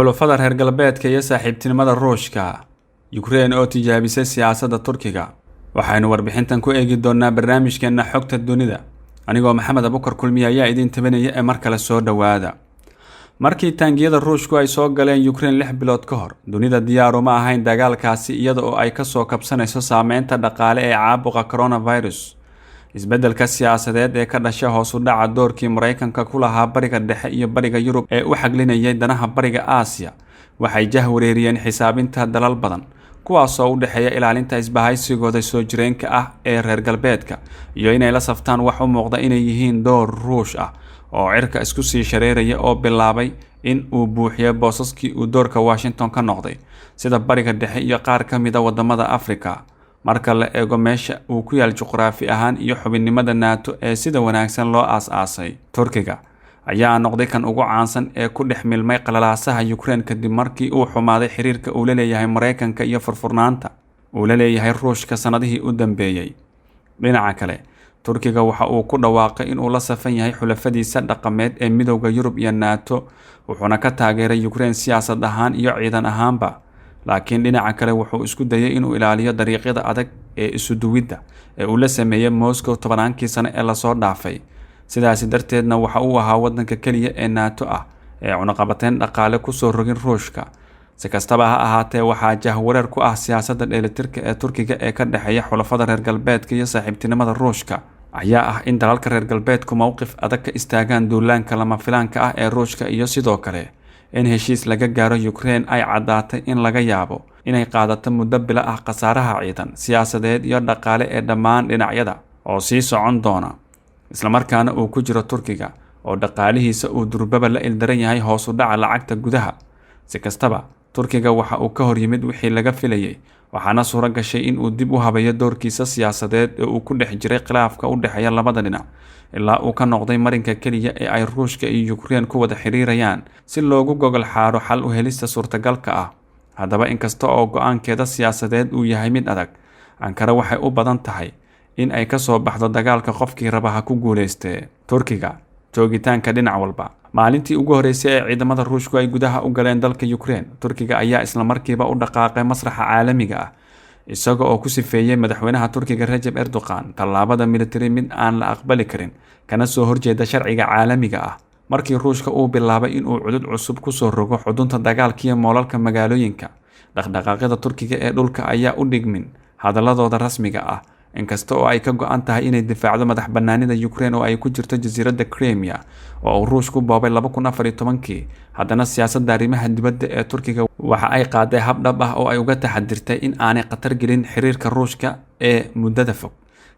Xulafada reer galbeedka iyo saaxiibtinimada Ruushka, Ukraine oo tijaabisay siyaasadda Turkiga. Waxaynu warbixintan ku eegi doonaa barnaamijkeena xogta dunida. Anigoo Maxamed Abukar Kulmiye ayaa idin tabanaya ee mar kale soo dhowaada. Markii taangiyada Ruushku ay soo galeen Ukraine 6 bilood ka hor, dunida diyaaru ma ahayn dagaalkaasi, iyada oo ay kasoo kabsanayso saameynta dhaqaale ee caabuqa coronavirus, isbeddelka siyaasadeed ee ka dhashay hoos u dhaca doorkii Maraykanka ku lahaa Bariga Dhexe iyo Bariga Yurub ee u xaglinayay danaha Bariga Aasiya. Waxay jahwareeriyeen xisaabinta dalal badan, kuwaasoo u dhexeeya ilaalinta isbahaysigooda soo jireenka ah ee reer galbeedka iyo inay la saftaan wax u muuqda inay yihiin door Ruush ah oo cirka isku sii shareeraya oo bilaabay in uu buuxiyo boosaskii uu doorka Washington ka noqday, sida Bariga Dhexe iyo qaar ka mid a wadamada Africa, marka la eego meesha uu ku yaal juqraafi ahaan iyo xubinnimada NATO ee sida wanaagsan loo aas-aasay. Turkiga ayaa noqday kan ugu caansan ee ku dhex milmay qalalaasaha Ukraine, kadib markii uu xumaaday xiriirka uu la leeyahay Maraykanka iyo furfurnaanta uu la leeyahay Ruushka sanadihii u dambeeyey. Dhinaca kale, Turkiga waxa uu ku dhawaaqay inuu la safan yahay xulafadiisa dhaqameed ee Midowda Yurub iyo NATO, wuxuuna ka taageeray Ukraine siyaasad ahaan iyo ciidan ahaanba. Laakiin dhinaca kale, wuxuu isku dayay inuu ilaaliyo dariiqyada adag ee isuduwidda ee uu la sameeyey Moscow 10-kii sano ee lasoo dhaafay. Sidaasi darteedna waxa uu ahaa wadanka keliya ee NATO ah ee cunaqabateyn dhaqaale kusoo rogin Ruushka. Si kastaba ha ahaatee, waxaa jahwareer ku ah siyaasadda dheelitirka ee Turkiga ee ka dhexeeya xulafada reer galbeedka iyo saaxiibtinimada Ruushka ayaa ah in dalalka reer galbeedku mowqif adag ka istaagaan duulaanka lama filaanka ah ee Ruushka, iyo sidoo kale in heshiis laga gaaro Ukraine ay caddaatay in laga yaabo inay qaadato muddo bilo ah, khasaaraha ciidan, siyaasadeed iyo dhaqaale ee dhammaan dhinacyada oo sii socon doona, islamarkaana uu ku jiro Turkiga oo dhaqaalihiisa uu durbaba la ildaran yahay hoos u dhaca lacagta gudaha. Si kastaba, Turkiga waxa uu ka hor yimid wixii laga filayay, waxaana suuro gashay in uu dib u habeeyo doorkiisa siyaasadeed ee uu ku dhex jiray khilaafka u dhexeeya labada dhinac, ilaa uu ka noqday marinka keliya ee ay Ruushka iyo Ukraine ku wada xiriirayaan si loogu gogol xaaro xal u helista suurtagalka ah. Haddaba, inkasta oo go-aankeeda siyaasadeed uu yahay mid adag, Ankara waxay u badan tahay in ay kasoo baxdo dagaalka, qofkii raba ha ku guuleystee. Turkiga joogitaanka dhinac walba. Maalintii ugu horreysay ee ciidamada Ruushku ay gudaha u galeen dalka Ukraine, Turkiga ayaa islamarkiiba u dhaqaaqay masraxa caalamiga ah, isaga oo ku sifeeyey madaxweynaha Turkiga Rajab Erdogan tallaabada military mid aan la aqbali karin, kana soo horjeeda sharciga caalamiga ah. Markii Ruushka uu bilaabay inuu cudud cusub kusoo rogo xudunta dagaalkiiyo moolalka magaalooyinka, dhaqdhaqaaqyada Turkiga ee dhulka ayaa u dhigmin hadaladooda rasmiga ah. Inkasta oo ay ka go-an tahay inay difaacdo madax banaanida Ukraine oo ay ku jirto jasiiradda Crimea oo uu Ruushku boobay 2014-kii, haddana siyaasadda arrimaha dibadda ee Turkiga waxa ay qaaday hab dhab ah oo ay uga taxadirtay in aanay khatar gelin xiriirka Ruushka ee muddada fog,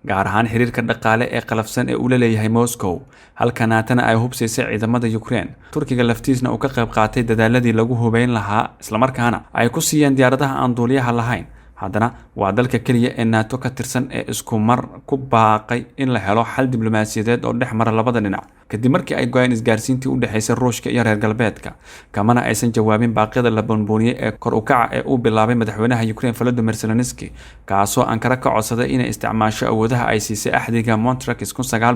gaar ahaan xiriirka dhaqaale ee qalafsan ee uu la leeyahay Moscow. Halka NATO-na ay hubsaysay ciidamada Ukraine, Turkiga laftiisna uu ka qayb qaatay dadaaladii lagu hubeyn lahaa, islamarkaana ay ku siiyeen diyaaradaha aan duuliyaha lahayn, haddana waa dalka keliya ee NATO ka tirsan ee isku mar ku baaqay in la helo xal diblomaasiyadeed oo dhex mara labada dhinac, kadib markii ay go-een isgaarsiintii u dhexeysay Ruushka iyo reer galbeedka. Kamana aysan jawaabin baaqyada la boonbooniyey ee kor u kaca ee uu bilaabay madaxweynaha Ukraine Volodymyr Zelensky, kaasoo Ankara ka codsaday inay isticmaasho awoodaha ay siisay axdiga Montreux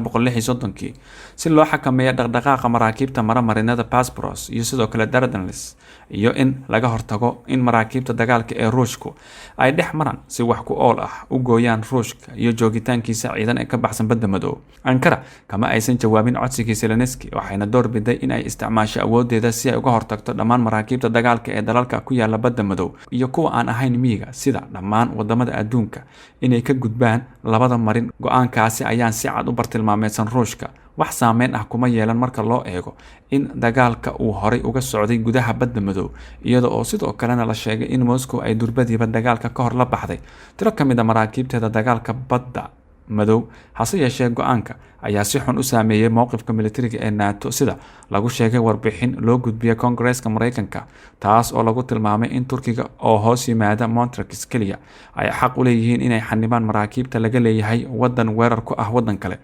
1936-kii si loo xakameeyo dhaqdhaqaaqa maraakiibta mara marinada Bosporus iyo sidoo kale Dardanelles, iyo in laga hortago in maraakiibta dagaalka ee Ruushku ay dhex maraan si wax ku ool ah u gooyaan Ruushka iyo joogitaankiisa ciidan ee ka baxsan Badda Madow. Ankara kama aysan jawaabin codsigii Zelensky, waxayna door biday in ay isticmaasho awoodeeda si ay uga hortagto dhammaan maraakiibta dagaalka ee dalalka ku yaala Badda Madow iyo kuwa aan ahayn miyiga, sida dhammaan wadamada adduunka, inay ka gudbaan labada marin. Go-aankaasi ayaan si cad u bartilmaameedsan Ruushka, wax saameyn ah kuma yeelan marka loo eego in dagaalka uu horay uga socday gudaha Badda Madow, iyada oo sidoo kalena la sheegay in Moscow ay durbadiiba dagaalka ka hor la baxday tiro ka mid a maraakiibteeda dagaalka Badda Madow. Hase yeeshee, go-aanka ayaa si xun u saameeyey mowqifka militariga ee NATO, sida lagu sheegay warbixin loo gudbiyey Koongareeska Mareykanka, taas oo lagu tilmaamay in Turkiga oo hoos yimaada Montreux keliya ay xaq u leeyihiin inay xanibaan maraakiibta laga leeyahay wadan weerar ku ah wadan kale.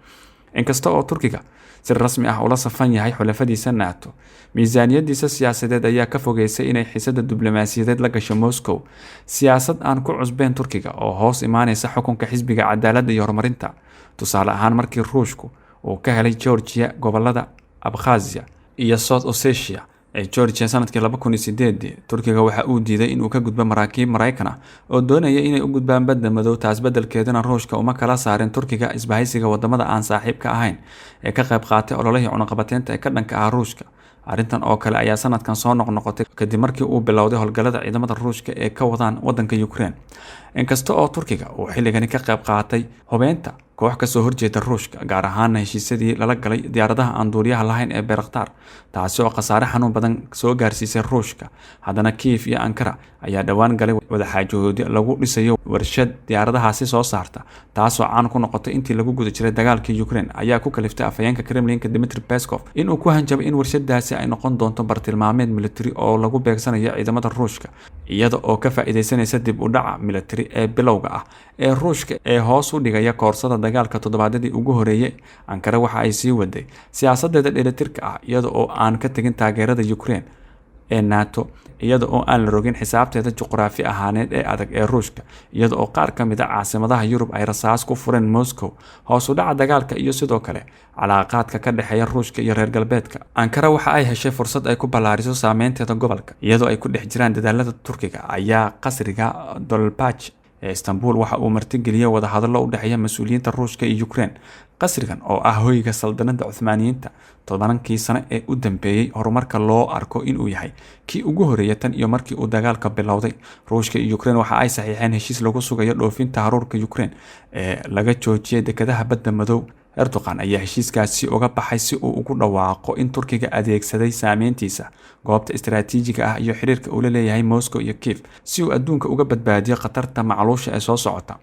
Inkasta oo Turkiga si rasmi ah ula safan yahay xulafadiisa NATO, miisaaniyadiisa siyaasadeed ayaa ka fogeysay inay xiisada diblomaasiyadeed la gasho Moscow, siyaasad aan ku cusbeyn Turkiga oo hoos imaaneysa xukunka Xisbiga Cadaaladda iyo Horumarinta. Tusaale ahaan, markii Ruushku uu ka helay Georgia gobolada Abkhazia iyo South Ossetia. ee Georgia sanadkii 2008, Turkiga waxa uu diiday inuu ka gudbo maraakiib Maraykan ah oo doonaya inay u gudbaan Badda Madow. Taas beddelkeedana Ruushka uma kala saarin Turkiga isbahaysiga wadamada aan saaxiibka ahayn ee ka qayb qaatay ololihii cunaqabateynta ee ka dhanka ah Ruushka. Arrintan oo kale ayaa sanadkan soo noqnoqotay kadib markii uu bilowday howlgallada ciidamada Ruushka ee ka wadaan wadanka Ukraine. Inkasta oo Turkiga uu xilligani ka qayb qaatay hubeynta koox kasoo horjeeda Ruushka, gaar ahaana heshiisyadii lala galay diyaaradaha aan duuliyaha lahayn ee Bayraktar, taasi oo khasaare xanuun badan soo gaarsiisay Ruushka, haddana Kiev iyo Ankara ayaa dhowaan galay wadaxaajoodyo lagu dhisayo warshad diyaaradahaasi soo saarta, taasoo caan ku noqotay intii lagu guda jiray dagaalkii Ukraine, ayaa ku kaliftay afhayeenka Kremlinka Dmitry Peskov inuu ku hanjabay in warshadaasi ay noqon doonto bartilmaameed military oo lagu beegsanayo ciidamada Ruushka, iyada oo ka faa'iideysanaysa dib u dhaca military ee bilowga ah ee Ruushka ee hoos u dhigaya koorsada dagaalka toddobaadyadii ugu horeeyay. Ankara waxa ay sii waday siyaasadeeda dheelitirka ah, iyada oo aan ka tegin taageerada Ukraine ee NATO, iyada oo aan la rogin xisaabteeda juqraafi ahaaneed ee adag ee Ruushka, iyada oo qaar ka mid a caasimadaha Yurub ay rasaas ku fureen Moscow. Hoos u dhaca dagaalka iyo sidoo kale calaaqaadka ka dhexeeya Ruushka iyo reer galbeedka, Ankara waxa ay heshay fursad ay ku ballaariso saameynteeda gobolka, iyadoo ay ku dhex jiraan dadaalada Turkiga ayaa qasriga Dolmabahçe ee Istanbul waxa uu martigeliyey wadahadallo u dhexeeya mas-uuliyiinta Ruushka iyo Ukraine. Qasrigan oo ah hoyga saldanada Cuthmaaniyiinta 10kii sano ee u dambeeyey, horumarka loo arko inuu yahay kii ugu horeeya tan iyo markii uu dagaalka bilowday. Ruushka iyo Ukraine waxa ay saxiixeen heshiis lagu sugayo dhoofinta haruurka Ukraine ee laga joojiyay dekedaha Badda Madow. Erdogan ayaa heshiiskaasi uga baxay si uu ugu dhawaaqo in Turkiga adeegsaday saameyntiisa goobta istaraatiijiga ah iyo xiriirka uu la leeyahay Moscow iyo Kiev si uu adduunka uga badbaadiyo khatarta macluusha ee soo socota.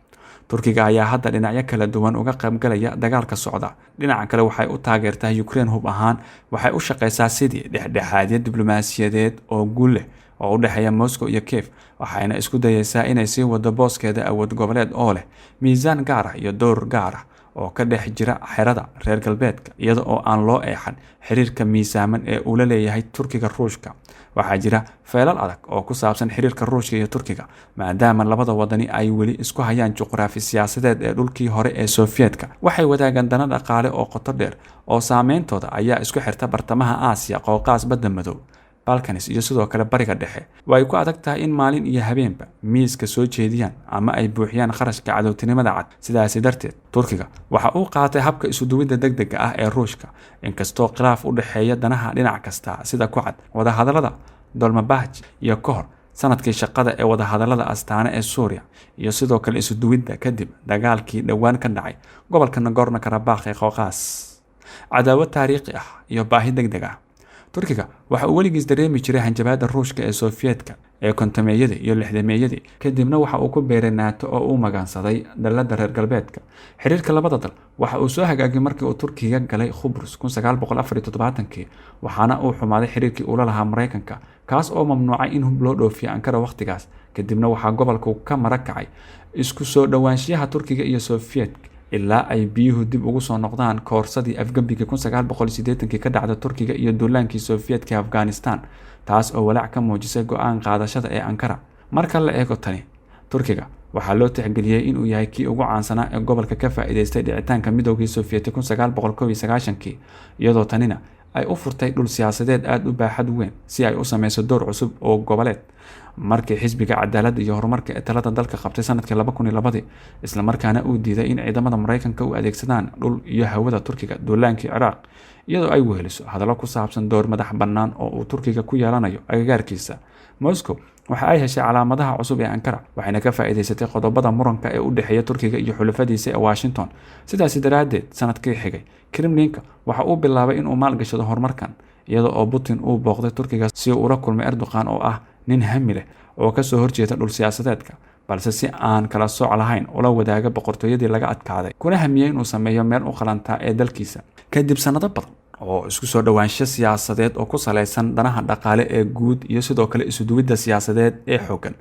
Turkiga ayaa hadda dhinacyo kala duwan uga qaybgalaya dagaalka socda. Dhinaca kale, waxay u taageertaa Ukraine hub ahaan, waxay u shaqeysaa sidii dhexdhexaadyo diblomaasiyadeed oo guul leh oo u dhexeeya Moscow iyo Kiev, waxayna isku dayeysaa inay sii wado booskeeda awood goboleed oo leh miisaan gaar ah iyo door gaar ah oo ka dhex jira xerada reer galbeedka, iyada oo aan loo eexan xiriirka miisaaman ee uu la leeyahay Turkiga Ruushka. Waxaa jira feelal adag oo ku saabsan xiriirka Ruushka iyo Turkiga, maadaama labada wadani ay weli isku hayaan juqraafi siyaasadeed ee dhulkii hore ee Sofiyeetka. Waxay wadaagaan dana dhaqaale oo qoto dheer oo saameyntooda ayaa isku xirta bartamaha Aasiya, Qowqaas, Badda Madow, Balkanis iyo sidoo kale Bariga Dhexe. Way ku adag tahay in maalin iyo habeenba miiska soo jeediyaan ama ay buuxiyaan kharashka cadowtinimada cad. Sidaasi darteed, Turkiga waxa uu qaatay habka isuduwidda degdega ah ee Ruushka, inkastoo khilaaf u dhexeeya danaha dhinac kasta, sida ku cad wadahadalada Dolmabahçe iyo ka hor sanadkii shaqada ee wadahadalada Astaane ee Suuriya, iyo sidoo kale isuduwidda kadib dagaalkii dhowaan ka dhacay gobolka Nagorno Karabakh ee Qowqaas. Cadaawad taariikhi ah iyo baahi degdeg ah. Turkiga waxa uu weligiis dareemi jiray hanjabaadda Ruushka ee Sofiyeetka ee 50meeyadii iyo 60meeyadii, kadibna waxa uu ku biiray NATO oo uu magansaday dalladda reer galbeedka. Xiriirka labada dal waxa uu soo hagaagay markii uu Turkiga galay Khubrus 1974kii, waxaana uu xumaaday xiriirkii uu la lahaa Maraykanka, kaas oo mamnuucay in hub loo dhoofiyo Ankara wakhtigaas. Kadibna waxaa gobolku ka mara kacay isku soo dhowaanshiyaha Turkiga iyo Sofiyeetka ilaa ay biyuhu dib ugu soo noqdaan koorsadii afgembigii 1980kii ka dhacda Turkiga iyo duulaankii Sofiyeetka Afghanistan, taas oo walaac ka muujisay go-aan qaadashada ee Ankara. Marka la eego tani, Turkiga waxaa loo tixgeliyey inuu yahay kii ugu caansanaa ee gobolka ka faa'iidaystay dhicitaanka Midoogii Sofiyeeti 1991kii, iyadoo tanina ay u furtay dhul siyaasadeed aada u baaxad weyn si ay u sameyso door cusub oo goboleed. Markii Xisbiga Cadaaladda iyo Horumarka ee talada dalka qabtay sanadkii 2002-dii, islamarkaana uu diiday in ciidamada Maraykanka u adeegsadaan dhul iyo hawada Turkiga duulaankii Ciraaq, iyadoo ay weheliso hadallo ku saabsan door madax bannaan oo uu Turkiga ku yeelanayo agagaarkiisa, Moscow waxa ay heshay calaamadaha cusub ee Ankara, waxayna ka faa'iidaysatay qodobada muranka ee u dhexeeya Turkiga iyo xulafadiisa ee Washington. Sidaasi daraaddeed, sanadkii xigay Kremlinka waxa uu bilaabay inuu maalgashado horumarkan, iyada oo Putin uu booqday Turkiga si uu ula kulmay Erdogan, oo ah nin hami leh oo kasoo horjeeda dhul siyaasadeedka, balse si aan kala sooc lahayn ula wadaaga boqortooyadii laga adkaaday, kuna hamiyey inuu sameeyo meel u qalantaa ee dalkiisa. Kadib sanado badan oo isku soo dhowaansho siyaasadeed oo ku saleysan danaha dhaqaale ee guud iyo sidoo kale isuduwidda siyaasadeed ee xooggan,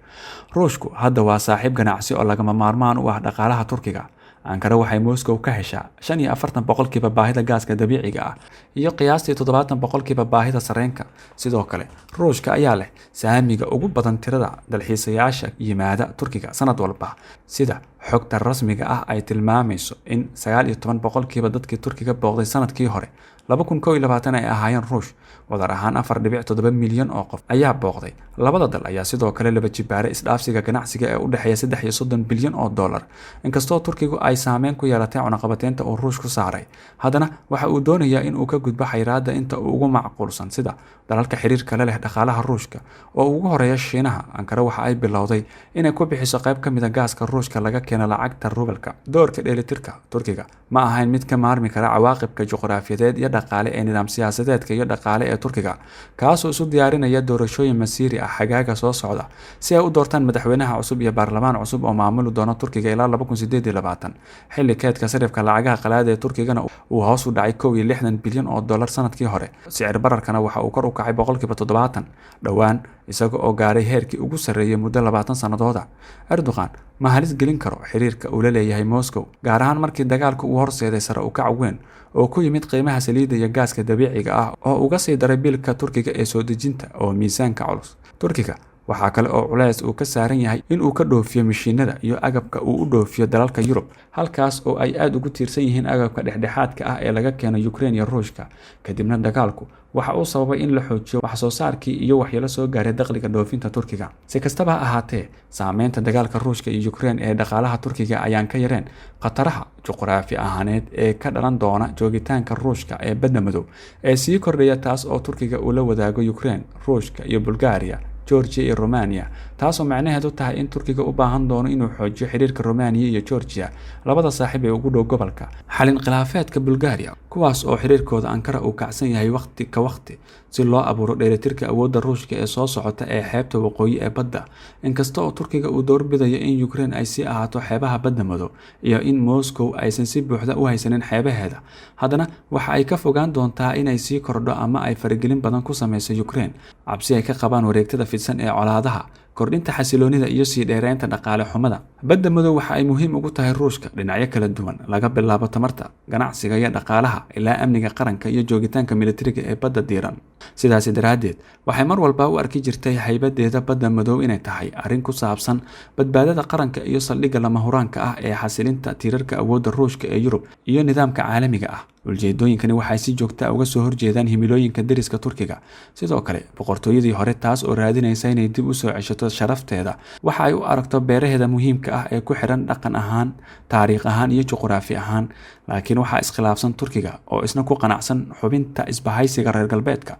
Ruushku hadda waa saaxiib ganacsi oo lagama maarmaan u ah dhaqaalaha Turkiga. Ankara waxay Moscow ka heshaa 45% baahida gaaska dabiiciga ah iyo qiyaastii 70% baahida sareenka. Sidoo kale, Ruushka ayaa leh saamiga ugu badan tirada dalxiisayaasha yimaada Turkiga sanad walba, sida Xogta rasmiga ah ay tilmaamayso in 19% dadkii Turkiga booqday sanadkii hore 2021 ay ahaayeen Ruush. Wadar ahaan 4.7 milyan oo qof ayaa booqday. Labada dal ayaa sidoo kale laba jibaaray isdhaafsiga ganacsiga ee u dhexeeya 33 bilyan oo dollar. Inkastoo Turkigu ay saameyn ku yeelatay cunaqabateynta uu Ruush ku saaray, haddana waxa uu doonayaa in uu ka gudbo xayiraadda inta uu ugu macquulsan, sida dalalka xiriirka la leh dhaqaalaha Ruushka oo ugu horeeya Shiinaha. Ankara waxa ay bilowday inay ku bixiso qayb ka mid a gaaska Ruushka laga keeno lacagta rubalka. Doorka dheelitirka Turkiga ma ahayn mid ka maarmi kara cawaaqibka juqraafiyeed iyo dhaqaale ee nidaam siyaasadeedka iyo dhaqaale ee Turkiga, kaasoo isu diyaarinaya doorashooyin masiiri ah xagaaga soo socda si ay u doortaan madaxweynaha cusub iyo baarlamaan cusub oo maamuli doona Turkiga ilaa 2028, xilli keedka sarifka lacagaha qalaad ee Turkigana uu hoos u dhacay 61 bilyan oo dollar sanadkii hore. Sicir bararkana waxa uu kor u kacay 70% dhowaan, isaga oo gaaray heerkii ugu sarreeyay muddo 20 sannadooda. Erdogan ma halis gelin karo xiriirka uu la leeyahay Moscow, gaar ahaan markii dagaalka uu horseeday sare u kac weyn oo ku yimid qiimaha saliidda iyo gaaska dabiiciga ah oo uga sii daray biilka Turkiga ee soo dejinta oo miisaanka culus. Turkiga waxaa kale oo culeys uu ka saaran yahay in uu ka dhoofiyo mishiinada iyo agabka uu u dhoofiyo dalalka Yurub, halkaas oo ay aada ugu tiirsan yihiin agabka dhexdhexaadka ah ee laga keeno Ukraine iyo Ruushka. Kadibna dagaalku waxa uu sababay in la xoojiyo wax soo saarkii iyo waxyeelo soo gaaray dakhliga dhoofinta Turkiga. Si kastaba ha ahaatee, saameynta dagaalka Ruushka iyo Ukraine ee dhaqaalaha Turkiga ayaan ka yareen khataraha juqraafi ahaaneed ee ka dhalan doona joogitaanka Ruushka ee Badda Madow ee sii kordhaya, taas oo Turkiga uu la wadaago Ukraine, Ruushka iyo Bulgaria, Georgia iyo Romania, taasoo macnaheedu tahay in Turkiga u baahan doono inuu xoojiyo xiriirka Romania iyo Georgia, labada saaxiib ee ugu dhow gobolka, xalin khilaafeedka Bulgaria, kuwaas oo xiriirkooda Ankara uu kacsan yahay waqti ka waqti, si loo abuuro dheelitirka awoodda Ruushka ee soo socota ee xeebta waqooyi ee badda. Inkasta oo Turkiga uu doorbidayo in Ukraine ay sii ahaato xeebaha Badda Madow iyo in Moscow aysan si buuxda u haysanin xeebaheeda, haddana waxa ay ka fogaan doontaa inay sii kordho ama ay faragelin badan ku sameyso Ukraine, cabsi ay ka qabaan wareegtada fidsan ee colaadaha, kordhinta xasiloonida iyo sii dheereynta dhaqaale xumada. Badda Madow waxa ay muhiim ugu tahay Ruushka dhinacyo kala duwan, laga bilaabo tamarta, ganacsiga iyo dhaqaalaha ilaa amniga qaranka iyo joogitaanka militariga ee badda diiran. Sidaasi daraaddeed, waxay mar walba u arki jirtay haybadeeda Badda Madow inay tahay arrin ku saabsan badbaadada qaranka iyo saldhigga lama huraanka ah ee xasilinta tiirarka awoodda Ruushka ee Yurub iyo nidaamka caalamiga ah. Ujeedooyinkani waxay si joogta uga soo horjeedaan himilooyinka deriska Turkiga. Sidoo kale, boqortooyadii hore, taas oo raadinaysa inay dib usoo ceshato sharafteeda, waxa ay u aragto beeraheeda muhiimka ah ee ku xiran dhaqan ahaan, taariikh ahaan iyo juqraafi ahaan. Laakiin waxaa iskhilaafsan Turkiga oo isna ku qanacsan xubinta isbahaysiga reer galbeedka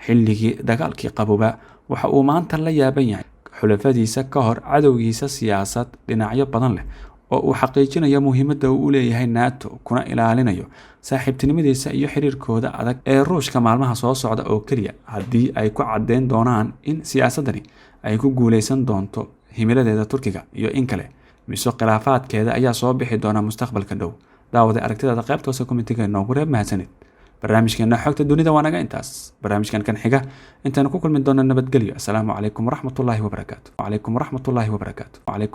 xilligii dagaalkii qabooba waxa uu maanta la yaaban yahay xulafadiisa ka hor cadowgiisa siyaasad dhinacyo badan leh oo uu xaqiijinayo muhiimadda uu u leeyahay NATO, kuna ilaalinayo saaxiibtinimadiisa iyo xiriirkooda adag ee Ruushka maalmaha soo socda oo keliya haddii ay ku caddeyn doonaan in siyaasaddani ay ku guuleysan doonto himiladeeda Turkiga iyo in kale, mise khilaafaadkeeda ayaa soo bixi doona mustaqbalka dhow. Daawaday, aragtidaada qaybta hoose commentiga inoogu reeb. Mahadsanid. Barnaamijkeena Xogta Dunida waa naga intaas. Barnaamijkan kan xiga intaanu ku kulmi doona, nabadgelyo. Asalaamu calaykum waraxmatullaahi wabarakaatu. Calaykum waraxmatullaahi wabarakaatu. Calaykum.